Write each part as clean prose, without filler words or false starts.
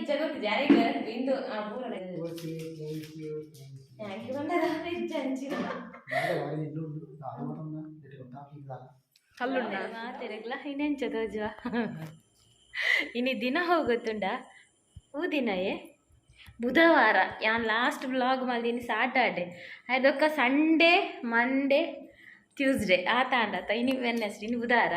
ಇಜ್ಜ ಗೊತ್ತಿದೆ ಯಾರಿಗೆ ಇಂದು ಪೂರ. Okay, thank you, thank you. Thank you ಬಂದದ ಇಜ್ಜ ಅಂಚಿನ. ಕಲ್ಲುಂಡ. ಮಾತೆರೆಗ್ಲ ಇನ್ನೆಂಚ ತೋಜುವ? ಇನಿ ದಿನ ಹೋಗುತ್ತುಂಡ ಹೂ ದಿನಯೇ ಬುಧವಾರ. ಯಾನ್ ಲಾಸ್ಟ್ ವ್ಲಾಗ್ ಮಲ್ದಿನಿ ಸಾಟರ್ಡೆ. ಅದಕ್ಕ ಸಂಡೇ, ಮಂಡೇ, ಟ್ಯೂಸ್ಡೇ ಆತಾಂಡತ. ಇನಿ ವೆನ್ನೆಸ್ಡೇ, ಇನಿ ಬುಧವಾರ.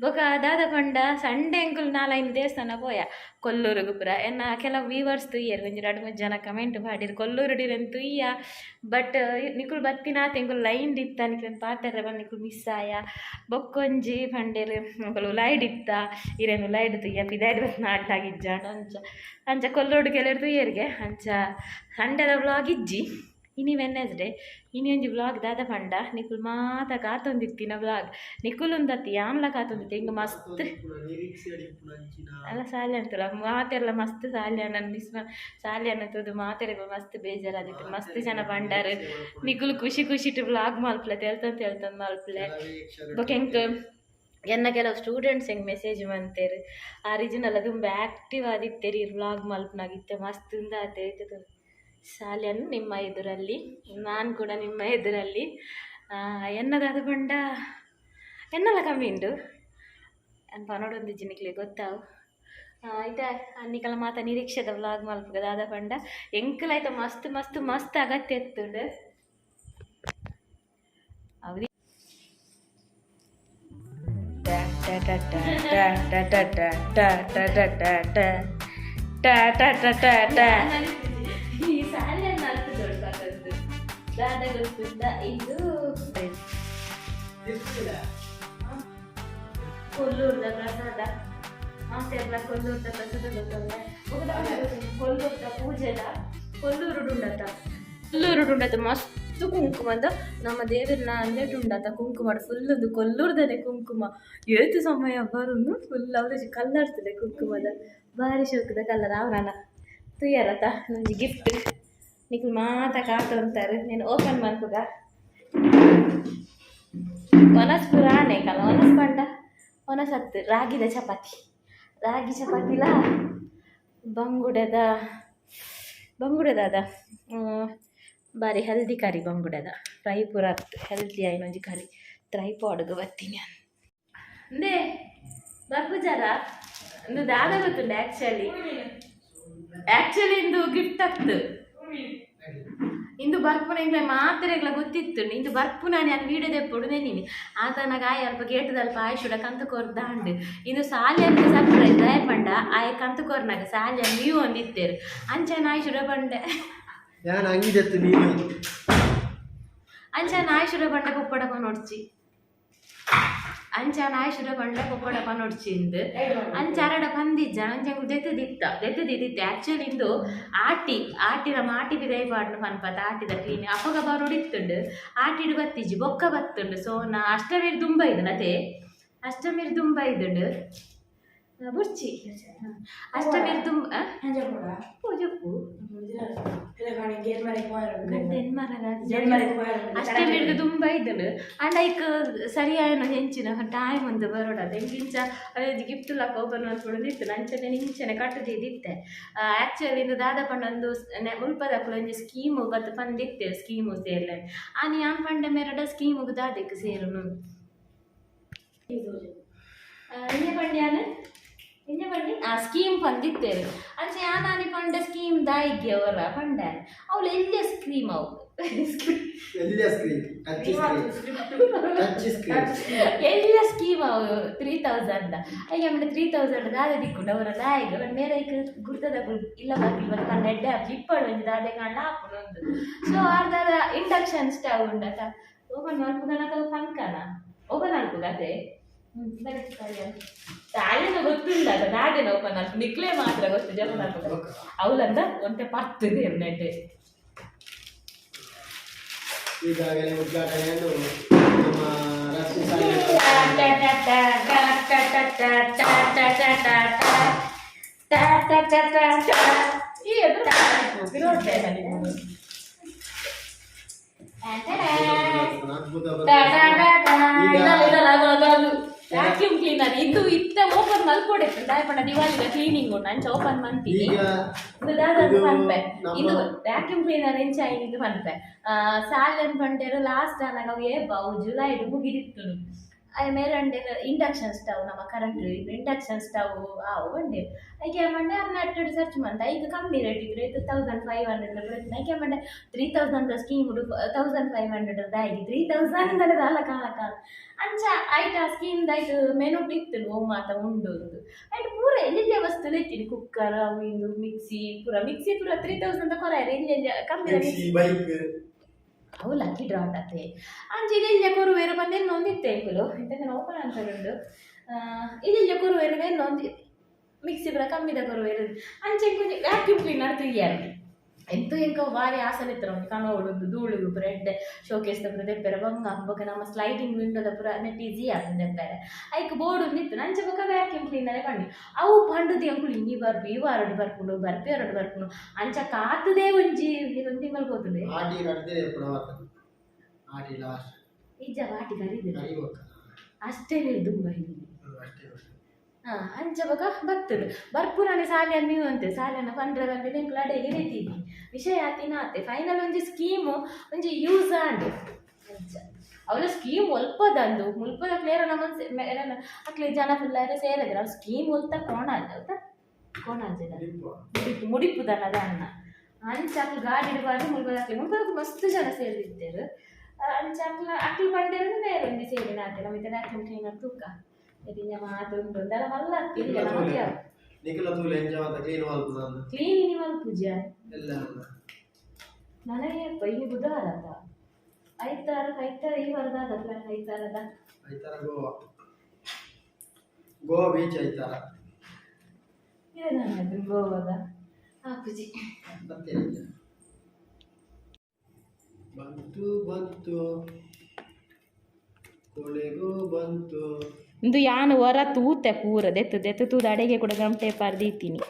ಬೊಕ ದಾದ ಪಂಡ, ಸಂಡೇ ಅಂಕುಲು ನಾಲೈನ್ ದೇವಸ್ಥಾನ ಪೋಯ ಕೊಲ್ಲೂರುಗು ಪುರ. ಎನ್ನ ಕೆಲವು ವೀವರ್ಸ್ ತುಯ್ಯರ್, ಒಂಜಿ ರಡ್ಡ್ ಮೂಜಿ ಜನ ಕಮೆಂಟ್ ಮಾಡಿರ್, ಕೊಲ್ಲೂರು ಡಿರೆನ್ ತುಯ್ಯ, ಬಟ್ ನಿಕುಲು ಬತ್ತಿನಾತ್ ಎಂಕುಲು ಲೈನ್ ಇತ್ತ, ನಿಕ್ಲೆನ್ ಪಾತೆರ್ರೆ ಬಂದು ನಿಕುಲು ಮಿಸ್ ಆಯ. ಬೊಕ್ಕೊಂಜಿ ಪಂಡೆರ್, ನಿಕುಲು ಉಲಾಯ್ಡ್ ಇತ್ತ, ಇರೇನು ಉಲಾಯ್ಡ್ ತುಯ್ಯ, ಪಿದಾಯ್ಡ್ ಬತ್ತು ನಾಡ್ಲಾಗಿಜ್ಜಾಂಡ. ಅಂಚ ಅಂಚ ಕೊಲ್ಲೋಡು ಕೆಲವರು ತುಯ್ಯರಿಗೆ. ಅಂಚ ಸಂಡೆದ ವ್ಲಾಗ್ ಇಜ್ಜಿ. ಇನಿ ವೆನ್ನೆಸ್ಡೇ. ಇನಿ ಒಂಜಿ ವ್ಲಾಗ್ ದಾದ ಪಂಡ, ನಿಕುಲು ಮಾತ ಕಾತೊಂದಿತ್ತಿನ ವ್ಲಾಗ್. ನಿಕುಲುಂದತ್ತಿ, ಯಾನ್ಲ ಕಾತೊಂದಿತ್ತೆ. ಹಿಂಗೆ ಮಸ್ತ್ ಅಲ್ಲ ಸಾಲೆ ಅಂತಲ್ಲ, ಮಾತೆಲ್ಲ ಮಸ್ತ್ ಸಾಲ್ಯಾನ ಮಿಸ್ ಸಾಲ್ಯಾನ ತೂದು ಮಾತೆರೆಗ್ ಮಸ್ತ್ ಬೇಜಾರಾದಿತ್ತು. ಮಸ್ತ್ ಜನ ಪಂಡಾರ್, ನಿಕುಲು ಖುಷಿ ಖುಷಿಟ್ ವ್ಲಾಗ್ ಮಲ್ಪಲೆ, ತೆಲ್ತೊಂದು ತೆಲ್ತೊಂದು ಮಲ್ಪಲೆ. ಬೊಕ ಎಂಕ್ ಎನ್ನ ಕೆಲವು ಸ್ಟೂಡೆಂಟ್ಸ್ ಹೆಂಗೆ ಮೆಸೇಜ್ ಮಂತೇರು, ಆ ರೀಜನಲ್ಲ ತುಂಬ ಆ್ಯಕ್ಟಿವ್ ಆದಿತ್ತೇರಿ ವ್ಲಾಗ್ ಮಲ್ಪನಾಗಿತ್ತೆ, ಮಸ್ತ್ ಉಂದಾತೆ ಇತ್ತು. ಸಾಲ್ಯನ್ ನಿಮ್ಮ ಎದುರಲ್ಲಿ, ನಾನು ಕೂಡ ನಿಮ್ಮ ಎದುರಲ್ಲಿ. ಎನ್ನದಾದ ಪಂಡ, ಎನ್ನಲ ಕಮ್ಮಿ ಉಂಡು ಅನ್ಪ ನೋಡೊಂದಿಜ್ಜಿ, ನಿಕ್ಲೆ ಗೊತ್ತಾವು. ಇತ್ತೆ ನಿಕಲ ಮಾತ ನಿರೀಕ್ಷೆದ ವ್ಲಾಗ್ ಮಲ್ಪುಗ. ದಾದ ಪಂಡ, ಎಂಕುಲ ಐತ ಮಸ್ತ್ ಮಸ್ತ್ ಮಸ್ತ್ ಅಗತ್ಯ ಇತ್ತುಂಡು ಅವು. ಟ ಟ ಟ ಟ ಟ ಟ ಟ ಟ ಟ ಟ ಟ ಟ ಟ ಟ ಟ ಟ. ಈ ಸಾಲಿಯನ್ನು ಅರ್ಥ ದೊಡ್ಡದು ದಾದ ಗೊತ್ತುಂಟ ಇದು? ಕೊಲ್ಲೂರ್ದ ಪ್ರಸಾದ ಮಾತೆರ್ಲ ಕೊಲ್ಲೂರ್ದ ಪ್ರಸಾದ ಗೊತ್ತಲ್ಲ? ಕೊಲ್ಲೂರ್ದ ಪೂಜೆದ ಕೊಲ್ಲೂರುಡುಂಡತ, ಕೊಲ್ಲೂರುಡುಂಡತ ಮಸ್ತ್ ಕುಂಕುಮದ. ನಮ್ಮ ದೇವರನ್ನ ಅಂದೆಟ್ ಉಂಡತ ಕುಂಕುಮ ಫುಲ್. ಒಂದು ಕೊಲ್ಲೂರ್ದನೆ ಕುಂಕುಮ ಏತು ಸಮಯ ಬರುನು ಫುಲ್ ಅವ್ರ ಕಲ್ಲರ್ತದೆ ಕುಂಕುಮದ. ಬಾರಿ ಶೋಕದ ಕಲರ್ ಅವರನ ತುಯ್ಯರತ. ಒಂಜಿ ಗಿಫ್ಟ್ ನಿಕ್ಲು ಮಾತ ಕಾತೊಂತಾರೆ. ನೀನು ಓಪನ್ ಮಲ್ಪುಗ. ಒನಸ್ ಪೂರ ಆನೆ ಕಲ. ಒನಸ್ ಪಂಡ ಒನಸ್ ಅತ್ತು, ರಾಗಿದ ಚಪಾತಿ. ರಾಗಿ ಚಪಾತಿಲ ಬಂಗುಡೆದ, ಬಂಗುಡೆದಾದ ಬಾರಿ ಹೆಲ್ದಿ ಕರಿ. ಬಂಗುಡೆದ ಫ್ರೈ ಪೂರ ಅತ್ತು, ಹೆಲ್ದಿ ಆಯ್ನ ಒಂಜಿ ಕರಿ. ತ್ರೈಪಾಡ್ಗ್ ಬತ್ತೀನಿ ಅಂದೇ ಬರ್ಪುಜಾರ ಇಂದು ದಾದ ಗೊತ್ತುಂಡು? ಆ್ಯಕ್ಚುಲಿ ಆ್ಯಕ್ಚುಲಿ ಇಂದು ಗಿಫ್ಟ್ ಆಗ್ತು. ಇಂದು ಬರ್ಪುನ ಎಂಕ್ಲೆ ಮಾತೆರೆಗ್ಲ ಗೊತ್ತಿತ್ತು. ಇಂದು ಬರ್ಪುನ ನಾನು ವೀಡಿಯೋ ದೆಪ್ಪೊಡು ನೆನ್ನಿನಿ. ಆತನಾಗ ಆಯ್ ಅಲ್ಪ ಗೇಟದಲ್ಪ ಆಯ್ ಕಂತು ಕೊರ್ದಾಂಡ್. ಇಂದು ಸಾಲ್ಯಂತ ಸರ್ಪ್ರೈಸ್. ದಾಯ ಪಂಡ, ಆಯ್ ಕಂತು ಕೊರ್ನಾಗ ಸಾಲ್ಯ ನೀವು ಒಂದಿತ್ತೇರು. ಅಂಚ ನಾಯಿ ಪಂಡೆ. ಯಾನ್ ಅಂಗಿದೆತ್ತು ನೀನು. ಅಂಚ ನಾಯಿ ಪಂಡೆ ಪೊಪ್ಪಡ ನೋಡ್ಚಿ. ಅಂಚ ನಾಯಿ ಪಂಡೆ ಪೊಪ್ಪಡ ನೋಡ್ಚಿ ಇಂದು. ಅಂಚ ಅರಡ ಪಂದಿಜ್ಜ. ಅಂಚ ದೆತ್ತದಿತ್ತ, ದೆತ್ತದಿತ್ತ. ಆ್ಯಕ್ಚುಲಿ ಇಂದು ಆಟಿ ಆಟಿ ನಮ್ಮ ಆಟಿ ಬಿದೈ ಪಾಡ್ನು ಪನ್ಪತ. ಆಟಿದ ಕ್ಲೀನ್ ಅಪಗ ಬರೋಡು ಇತ್ತುಂಡು. ಆಟಿಡು ಬತ್ತಿಜ್ಜಿ, ಬೊಕ್ಕ ಬತ್ತುಂಡು. ಸೊ ನಾ ಅಷ್ಟಮೀರ್ ದುಂಬ ಇದು ಅದೇ ಅಷ್ಟಮೀರ್ ದುಂಬ ಇದುಂಡು ಬುರ್ಚಿ. ಅಷ್ಟಮೀರ್ ದುಂಬ ಪೂಜಪ್ಪು ಗಂಟೆ ಅಷ್ಟಮೀರ್ದು ದುಂಬ ಇದ್ದುಂಡು. ಅಂಡ್ ಐಕ್ ಸರಿಯಾಯನ ಹೆಂಚಿನ ಟೈಮ್ ಒಂದು ಬರೋಡದ ಎಂಕಿಂಚ ಅದೇ ಗಿಫ್ಟ್ ಲಾಕ್ ಓಪನ್ ಮಲ್ಪೊಡೊಂದು ಇತ್ತು. ಅಂಚನೆ ಇಂಚನೆ ಕಟ್ಟುದಿತ್ತೆ. ಆ್ಯಕ್ಚುಲಿ ಇಂದು ದಾದ ಪಂಡ, ಒಂದು ಮುಲ್ಪದಕುಲು ಒಂಜಿ ಸ್ಕೀಮು ಬತ್ತು ಪಂದಿತ್ತೆ, ಸ್ಕೀಮು ಸೇರ್ಲೆ. ಆನಿ ಯಾನ್ ಪಂಡೆ ಮೇರಡ, ಸ್ಕೀಮುಗು ದಾದೆಕ್ ಸೇರುನು? ಎಂಜ ಪಂಡ್ಯಾನ, ಎಂಜ ಪಂಡಿ, ಆ ಸ್ಕೀಮ್ ಪಂದಿತ್ತೇರು. ಅಂಚ ಯಾನಾನಿ ಪಂಡ, ಸ್ಕೀಮ್ ದಾಯಿಗೆ ಅವರ ಪಂಡ. ಅವಳು ಎಲ್ಲಿಯ ಸ್ಕೀಮ್ ಅವು? ಎಲ್ಲಿಯ screen? Touch screen, touch screen. ಎಲ್ಲ ಸ್ಕೀಮ್ ಅವು 3000. ಅಯ್ಯ ಆಮೇಲೆ 3000 ದಾದೆ ದಿಕ್ಕುಂಡು ಅವರ ದಾಯಿಗೆ ಮೇರೆ ಗುರ್ತದ ಇಲ್ಲ ಬಾಕಿಲ್ ಬಂದು ಕಣ್ಣ ಎಡ್ಡೆ ಆಪು ಇಪ್ಪಡು ಒಂಜಿ ದಾದೆ ಕಾಂಡ ಆಪುಂಡು ಒಂದು. ಸೊ ಆರ್ ದಾದ ಇಂಡಕ್ಷನ್ ಸ್ಟವ್ ಉಂಡತ. ಓಪನ್ ಮಲ್ಪುಗನ ಅಥವಾ ಫಂಕನ ಓಪನ್ ಮಲ್ಪುಗ ಅದೇ. ಬರೀ ತಾಯಿನ ಗೊತ್ತುಂಡ ಅದ ದಾದೆನ ಓಪನ್ ಮಲ್ಪು. ನಿಕ್ಲೆ ಮಾತ್ರ ಗೊತ್ತು. ಜಪ ಮಲ್ಪುಗ ಅವಲಂದ ಒಂತೆ ಪತ್ತು ನೆಡ್ಡೆ. ಈಗಾಗಲೇ ಉದ್ಘಾಟನೆಯನ್ನು ನಮ್ಮ ರಶ್ಮಿ ಸಾಯಿ. ಟ ಟ ಟ ಟ ಟ ಟ ಟ ಟ ಟ ಟ ಟ ಟ. ಈ ಎದುರು ಬಿರೋಡ್ತೇನೆ ನೀವು. ಅದ್ಭುತ. ಟ ಟ ಟ ಟ. ಈಗ ಇದಲ್ಲ, ಇದಲ್ಲ, ಅದು ಅದು ಅದು. ವ್ಯಾಕ್ಯೂಮ್ ಕ್ಲೀನರ್ ಇದು ಇತ್ತ ಓಪನ್ ಮಲ್ಕೊಡೆ. ದಾಯ ಪಂಡ ದಿವಾಲಿದ ಕ್ಲೀನಿಂಗ್ ಉಂಟು, ಅಂಚ ಓಪನ್ ಮಂತೀನಿ. ಈಗ ಇದು ದಾದ ಇದು ಪನ್ಪೆ. ಇದು ವ್ಯಾಕ್ಯೂಮ್ ಕ್ಲೀನರ್ ಎಂಚ ಇದು ಪನ್ಪೆ. ಸಾಲನ್ ಪಂಡೇರು ಲಾಸ್ಟ್ ಅನಾಗ ಅವು ಏ ಬಾವು ಜುಲೈ ಮುಗಿದಿತ್ತು. ಅಯ್ಯ ಮೇರೆ ಅಂಡೇರು ಇಂಡಕ್ಷನ್ ಸ್ಟವ್, ನಮ್ಮ ಕರೆಂಟ್ ಇಂಡಕ್ಷನ್ ಸ್ಟವ್ ಆವು ಬಂಡೇರು. ಐಕೆ ಮಂಡೆ ಅನ್ನ ಸರ್ಚ್ ಮಂತ ಈಗ ಕಮ್ಮಿ ರೇಟ್ ಇದ್ರೆ ಇದು 1500 ಬರುತ್ತೆ. ಐಕೆ ಮಂಡೆ 3000 ಸ್ಕೀಮ್ 1500 ದಾಗಿ 3000 ದಾಲ ಕಾಲ ಕಾಲ ಅಂಚ ಐಟ ಸ್ಕೀಮ್ ದಾಯ್ತು. ಮೆನು ಇತ್ತು ಓ ಮಾತ ಉಂಡು ಒಂದು ಐಟ್ ಪೂರ ಎಲ್ಲೆಲ್ಲ ವಸ್ತು ಇತ್ತೀನಿ. ಕುಕ್ಕರ್ ಅವು ಇಂದು ಮಿಕ್ಸಿ ಪೂರ, ಮಿಕ್ಸಿ ಪೂರ 3000 ಕೊರಾಯರೆ. ಎಲ್ಲೆಲ್ಲ ಕಮ್ಮಿ ಮಿಕ್ಸಿ, ಬೈಕ್. ಅವು ಲಕ್ಕಿ ಡ್ರಾ ಆತೆ. ಅಂಚ ಇಲ್ಲೆಲ್ಲ ಕೊರುವೇರು ಬಂದು ಇನ್ನೊಂದಿತ್ತೆ ಎಂಕುಲು ಇಂತ ಓಪನ್ ಅನ್ಸರುಂಡು. ಇಲ್ಲೆಲ್ಲ ಕೊರುವೇರು ಇನ್ನೊಂದು ಮಿಕ್ಸಿ ಪೂರ ಕಮ್ಮಿದ ಕೊರುವೇರು. ಅಂಚ ಇಂಕೊಂಜಿ ವ್ಯಾಕ್ಯೂಮ್ ಕ್ಲೀನರ್ ತುಯ್ಯಾರ ಎಂತ ಎಂಕ ಬಾರಿ ಆಸೆ ಇತ್ತರ ಒಂಜಿ ಕನೋಡು ಧೂಳು ಬ್ರೆಡ್ ಶೋಕೇಸ್ ಪೂರ ದೆಪ್ಪೆರೆ ಬಂಗ ಬೊಕ ನಮ್ಮ ಸ್ಲೈಡಿಂಗ್ ವಿಂಡೋದ ಪೂರ ನೆಟ್ ಈಸಿ ಆಪುಂಡು ದೆಪ್ಪೆರೆ. ಐಕ್ ಬೋರ್ಡ್ ಒಂದಿತ್ತು. ಅಂಚ ಬೊಕ ವ್ಯಾಕ್ಯೂಮ್ ಕ್ಲೀನರೇ ಪಂಡಿ. ಅವು ಪಂಡುದು ಎಂಕುಲು ಇನಿ ಬರ್ಪು, ಈ ವಾರಡ್ ಬರ್ಪುಂಡು, ಬರ್ಪಿ ವಾರಡ್ ಬರ್ಪುಂಡು. ಅಂಚ ಕಾತುದೇ ಒಂಜಿ ಒಂದು ತಿಂಗಳು ಪೋತುಂಡು. ಆಟಿ ರಡ್ದೆ ಪುನವರ್ತನೆ ಆಟಿ ಲಾಸ್ಟ್. ಇಜ್ಜ ವಾಟಿ ಕರೀದು. ಕರಿಬೊಕ್ಕ. ಅಷ್ಟೇ ದುಂಬ ಇಲ್ಲಿ. ಅಷ್ಟೇ. ಹಾಂ, ಅಂಚ ಬೊಕ ಬರ್ತದೆ ಬರ್ಪುನಾನೆ ಸಾಲಿಯನ್ ನೀವು ಅಂತೆ ಸಾಲಿಯನ್ನ ಪಂಡ್ರೆ ಬಂದು ಎಂಕುಲು ಅಡೆಗೆ ರೀತಿದ್ದಿ ವಿಷಯ ಆತಿನ ಆತೆ. ಫೈನಲ್ ಒಂಜಿ ಸ್ಕೀಮು ಒಂಜಿ ಯೂಸ್ ಆಂಡ್. ಅಂಚ ಅವಳ ಸ್ಕೀಮ್ ಒಲ್ಪದಂದು ಮುಲ್ಪದ ಕ್ಲೇರ ನಮ್ಮ ಅಕ್ಲೆ ಜನ ಫುಲ್ ಆರೆ ಸೇರಿದ್ರೆ ಅವ್ರ ಸ್ಕೀಮ್ ಒಲ್ತ ಕೋಣ ಅಲ್ತ ಕೋಣ ಮುಡಿಪು. ಮುಡಿಪು ಮುಡಿಪುದನ್ನದ ಅನ್ನ. ಅಂಚ ಅಕ್ಲು ಗಾಡಿ ಇಡಬಾರ್ದು. ಮುಲ್ಪದ ಅಕ್ಲೆ ಮುಲ್ಪದ ಮಸ್ತ್ ಜನ ಸೇರಿದ್ದೇರು. ಅಂಚ ಅಕ್ಲ ಅಕ್ಲು ಪಂಡೇರು ಬೇರೆ ಒಂಜಿ ಸೇರಿನ ಆತೆ. ನಮ್ಮ ಇತ್ತೆ ವ್ಯಾಕ್ಯೂಮ್ ಕ್ಲೀನರ್ ತೂಕ ಇದಿಂಜ ಮಾತು ಉಂಟು ಒಂದರ ಮಲ್ಲ ಇಲ್ಲ ನಮಗೆ. ನಿಖಿಲ ತೂಲೆ ಎಂಚ ಮಾತ ಕ್ಲೀನ್ ಮಲ್ಪುನಂದು. ಕ್ಲೀನ್ ಇನಿ ಮಲ್ಪುಜ. ಎಲ್ಲ. ನನಗೆ ಇನಿ ಬುಧವಾರ ಅತ್ತ ಐತಾರ ಐತಾರ ಈ ವಾರದ ಪ್ಲಾನ್ ಐತಾರದ. ಐತಾರ ಗೋವಾ, ಗೋವಾ ಬೀಚ್ ಐತಾರ. ಏನಾಯ್ತು ಗೋವಾದ ಆಪುಜಿ. ಬರ್ತೇನೆ. ಬಂತು ಬಂತು, ಕೊನೆಗೂ ಬಂತು. ಇಂದು ಯಾನು ಹೊರ ತೂತೆ ಪೂರ ದೆತ್ತು ದೆತ್ತು ತೂದು ಅಡೆಗೆ ಕೂಡ ಗಂಟೆ ಪಾರ್ದೀತೀನಿ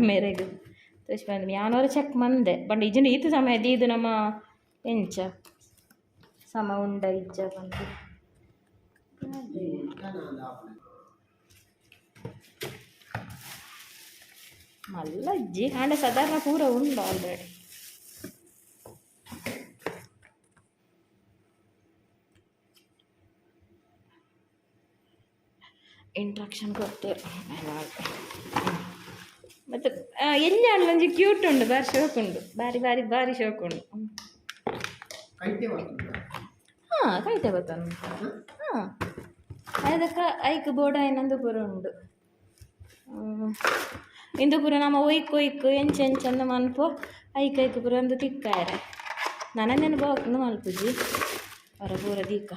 ಮೇರೆಗ್ ತೋಚ್ ಬಂದು ಯಾನೋರ ಚೆಕ್ ಮಂದೆ ಪಂಡ ಇಜ್ಜಿಂಡ ಈತು ಸಮಯ ದೀದು ನಮ್ಮ ಎಂಚ ಸಮ ಉಂಡ ಇಜ್ಜ ಬಂದು. ಈ ಉಲ್ಟನ ಆಪುನೆ. ಮಲ್ಲ ಅಜ್ಜಿ ಆಂಡ ಸಾಧಾರಣ ಪೂರ ಉಂಡು ಆಲ್ರೆಡಿ. ಇಂಟ್ರಕ್ಷನ್ ಕೊಡ್ತೇವೆ. ಮತ್ತು ಎಲ್ಲಿ ಒಂಜಿ ಕ್ಯೂಟ್ ಉಂಡು, ಬಾರಿ ಶೋಕ್ ಉಂಡು, ಬಾರಿ ಬಾರಿ ಬಾರಿ ಶೋಕ್ ಉಂಡು. ಕೈಟೆ ಬರ್ತದೆ. ಹಾಂ, ಕೈಟೆ ಬರ್ತಾನೆ. ಹಾಂ, ಅದಕ್ಕೆ ಐಕ್ ಬೋರ್ಡ್ ಆಯ್ನಂದು ಪೂರ ಉಂಡು. ಇಂದು ಪೂರ ನಮ್ಮ ಒಯ್ಕ್ ಒಯ್ಕ್ ಎಂಚ ಎಂಚ ಅಂದ್ ಮನ್ಪು ಐಕ್ ಐಕ್ ಪೂರ ಒಂದು ತಿಕ್ಕಾಯರೆ. ನನನೇನು ಬಾಕ್ನು ಮಲ್ಪುಜಿ ಹೊರ ಪೂರ ದೀಕ.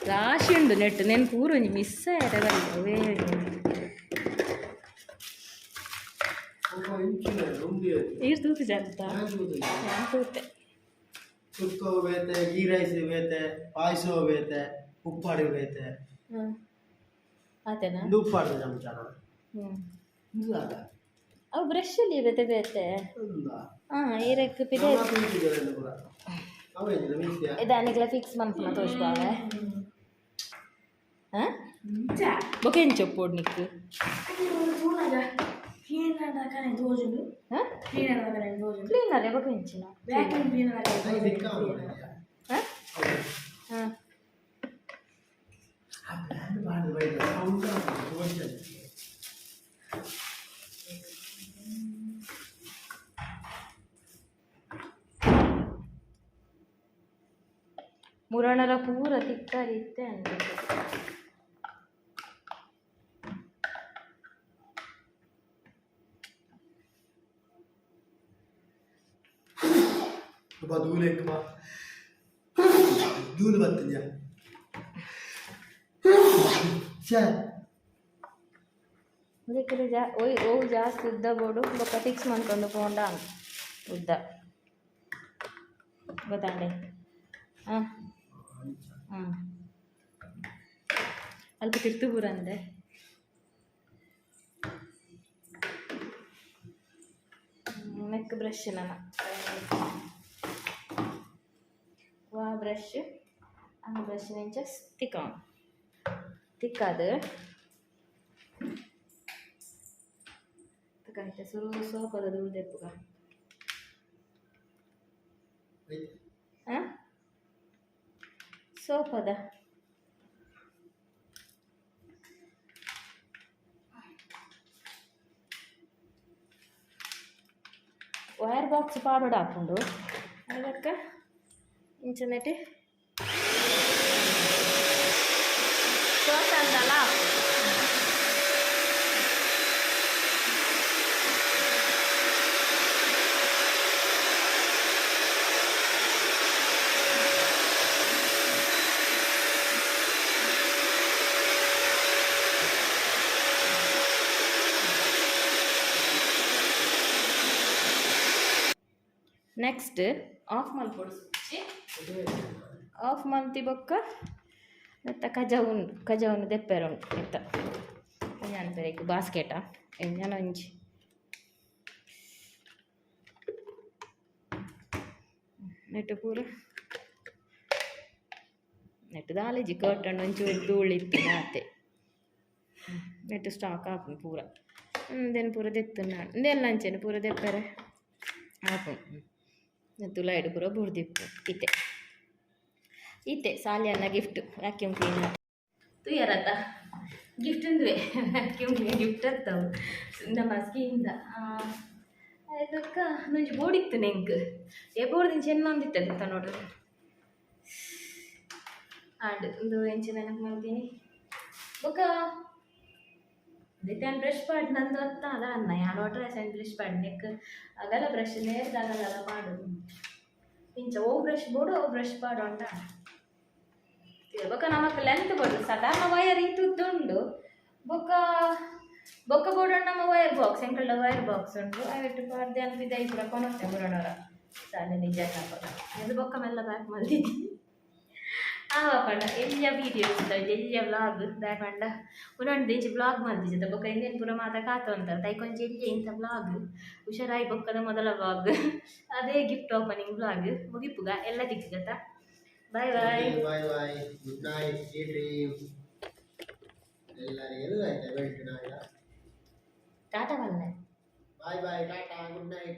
ರಾಶಿ ಉಂಡು ನೆಟ್ಟು ನೆನ್ ಪೂರ ಒಂಜಿ ಮಿಸ್ ಆಯರೆ ಬರಲ್ಲ. ಒಬ್ಬ ಇಂಚಿನ ಉಂಡು. ನೀರು ತೂತು ಜಾತ. ನಾನು ತೂತಿಲ್ಲ. ನಾನು ತೂತೆ. ಸುಕ್ಕೋ ಬೇತೆ, ಗೀ ರೈಸ್ ಬೇತೆ, ಪಾಯಸ ಬೇತೆ, ಉಪ್ಪಾಡಿ ಬೇತೆ. ಹಾಂ, ಆತೇನಾ? ಒಂದು ಉಪ್ಪಾಡ್ದ ಚಮಚನ. ಹ್ಞೂ. ಇಂದು ದಾದ? ಅವು ಬ್ರಷಲ್ಲಿ ಬೇತೆ ಬೇತೆ. ಉಂದಾ? ಹಾಂ, ಈರಕ್ಕೆ ಪಿದೆ. ನಮ್ಮ ತೂತಿದ್ದಾರೆ ಪೂರ ಅವ ಎಂಚಿನ ಮಿಕ್ಸಿಯಾ? ಇದಾನಿಗ್ಲ ಫಿಕ್ಸ್ ಮನ್ಪುನ ತೋಜ್ಪಾವೆ. ಹಾಂ, ಬೊಕ ಎಂಚ ಒಪ್ಪೋಡು ನಿಕ್ಕು? ಹಾಂ, ಕ್ಲೀನರ್ ಬೊಕ ಎಂಚಿನ? ಅದು ದಿಕ್ಕಾವನು. ಹಾಂ ಹಾಂ. ಆ ಬ್ರ್ಯಾಂಡ್ ಬಾರ್ದು ಬೈದ ಸೌಂಡ್ ತೋರ್ಸಲ್ಲ. ಮುರಣರ ಪೂರ ತಿಕ್ಕಾರಿತ್ತೆ ಅಂದೆ. ಒಬ್ಬ ಧೂಳು ಎಕ್ಕುವ ಧೂಳು ಬತ್ತಿದ್ಯಾ? ಛೇ. ಅದಕ್ಕೆ ಜಾ ಒಯ್ ಓವು ಜಾಸ್ತಿ ಉದ್ದ ಬೋಡು ಬೊಕ್ಕ ಫಿಕ್ಸ್ ಮಾಡ್ಕೊಂಡು ಪೋಂಡ ಉದ್ದ ಗೊತ್ತಾಂಡೆ. ಹಾಂ ಹಾಂ, ಅಲ್ಪ ತಿರ್ತು ಪೂರ ಅಂದೆ. ನೆಕ್ ಬ್ರಷ್ ನನ್ನ. ಬ್ರಷ್, ಆ ಬ್ರಷ್ ಇಂಚ ತಿಕ್ಕಾವು ತಿಕ್ಕಾದು ತಿಕ್ಕಾಯ್ತು. ಸುರು ಸೋಪದ ಧೂಳು ದೆಪ್ಪುಗ. ಹಾಂ, ಸೋಪದ ವೈರ್ ಬಾಕ್ಸ್ ಪಾಡೋಡು ಹಾಕೊಂಡು ಅದಕ್ಕೆ ಇಂಚನೆಟ್ ಸೋಸಂದಲ್ಲ. ನೆಕ್ಸ್ಟ್ ಆಫ್ ಮಲ್ಪೊಡು. ಸ್ವಿಚ್ ಆಫ್ ಮಲ್ತಿ ಬೊಕ್ಕ ನೆತ್ತ ಕಜವು ಉಂಡು, ಕಜವನ್ನು ದೆಪ್ಪೆರೆ ಉಂಡು. ನೆತ್ತ ಅನ್ಪೆರೆ ಬಾಸ್ಕೆಟ ಎಂಜನ ಒಂಜಿ ನೆಟ್ಟು ಪೂರ ನೆಟ್ಟು ದಾಲೇಜಿ ಕರ್ಟನ್ ಒಂಚೂರು ಧೂಳಿತ್ತು ಆತೆ. ನೆಟ್ಟು ಸ್ಟಾಕ್ ಆಪುಂಡು ಪೂರ. ಉಂದೆನ್ ಪೂರ ದೆತ್ತುಂಡು ಉಂದೆಲ್ಲ ಅಂಚೆನೆ ಪೂರ ದೆಪ್ಪೆರೆ ಆಪುಂಡು. ತುಲಾಯಿಡ್ ಪೂರ ಬುಡ್ದಿಪ್ಪು. ಇತ್ತೆ ಇತ್ತೆ ಸಾಲಿಯನ್ನ ಗಿಫ್ಟ್ ವ್ಯಾಕ್ಯೂಮ್ ಕ್ಲೀನರ್ ತೂಯರತ್ತ. ಗಿಫ್ಟ್ ಉಂದುವೆ, ವ್ಯಾಕ್ಯೂಮ್ ಕ್ಲೀನ್ ಗಿಫ್ಟ್ ಅತ್ತವು ನಮ್ಮ ಸ್ಕೀಮ್ದ. ಅದಕ್ಕ ಒಂಜಿ ಬೋಡಿತ್ತು ನೆಂಕ್ ಏ ಬೋರ್ದಿಂಚ ಎನ್ನೊಂದಿತ್ತದ ನೋಡ್ರಿ. ಆಂಡ್ ಉಂದು ಎಂಚ ನೆನಪು ಮಲ್ತೀನಿ. ಬೊಕ್ಕ ದಿತ್ತಾನ್ ಬ್ರಷ್ ಪಾಡ್ ನಂದು ಅತ್ತ ಅದ ಅನ್ನ ಯಾನ್ ಒಟ್ರಾಸಿ ಬ್ರಷ್ ಪಾಡ್ ನೆಕ್ ಅಗಲ ಬ್ರಷ್ ನೇರ್ದ ಅಗಲ ಪಾಡು. ಇಂಚ ಓ ಬ್ರಷ್ ಬೋಡು, ಓ ಬ್ರಷ್ ಪಾಡು ಅಂಡ. ಬೊಕ್ಕ ನಮಕ್ ಲೆಂತ್ ಬೋಡು, ಸಾಧಾರಣ ವೈರ್ ಇತ್ತುಂಡು. ಬೊಕ್ಕ ಬೊಕ್ಕ ಬೋಡು ನಮ್ಮ ವೈರ್ ಬಾಕ್ಸ್, ಎಂಕಲ್ಡ ವೈರ್ ಬಾಕ್ಸ್ ಉಂಡು. ಅವೆಟ್ಟು ಪಾಡ್ದೆ ಅನ್ಪಿದ ಪೂರ ಕೊನೊತ್ತೆ ಬುಡೋಣರ ಸಾಲೆ ನಿಜ. ಅದು ಬೊಕ್ಕ ಮೆಲ್ಲ ಬ್ಯಾಕ್ ಮಲ್ದಿದ್ದಿ. ಆ ಪಂಡ ಎಲ್ಯ ವೀಡಿಯೋಸ್ ಎಲ್ಯ ವ್ಲಾಗ್ ದಾಯೆ ಪಂಡ ಉನೊಂದು ಇಂಚ ವ್ಲಾಗ್ ಮಲ್ದಿಜ್ಜದ. ಬೊಕ್ಕ ಇಂದೆನ್ ಪೂರ ಮಾತ ಕಾತ ಅಂತಾರೆ ದೈಕೊಂಚ ಎಲ್ಯ ಇಂಥ ವ್ಲಾಗ್ ಹುಷಾರಾಯಿ. ಬೊಕ್ಕದ ಮೊದಲ ವ್ಲಾಗ್ ಅದೇ ಗಿಫ್ಟ್ ಓಪನಿಂಗ್ ವ್ಲಾಗ್. ಮುಗಿಪುಗ ಎಲ್ಲ ದಿಕ್ಕಗತ್ತ. Bye bye. Bye bye, good night, sweet dream ಎಲ್ಲರಿಗೆಲ್ಲ. ಆಯ್ತಾ? ಬೆಲ್ಟ್ ನಾಯ. ಟಾಟಾ ಬಲ್ಲೆ. Bye bye, tata, good night.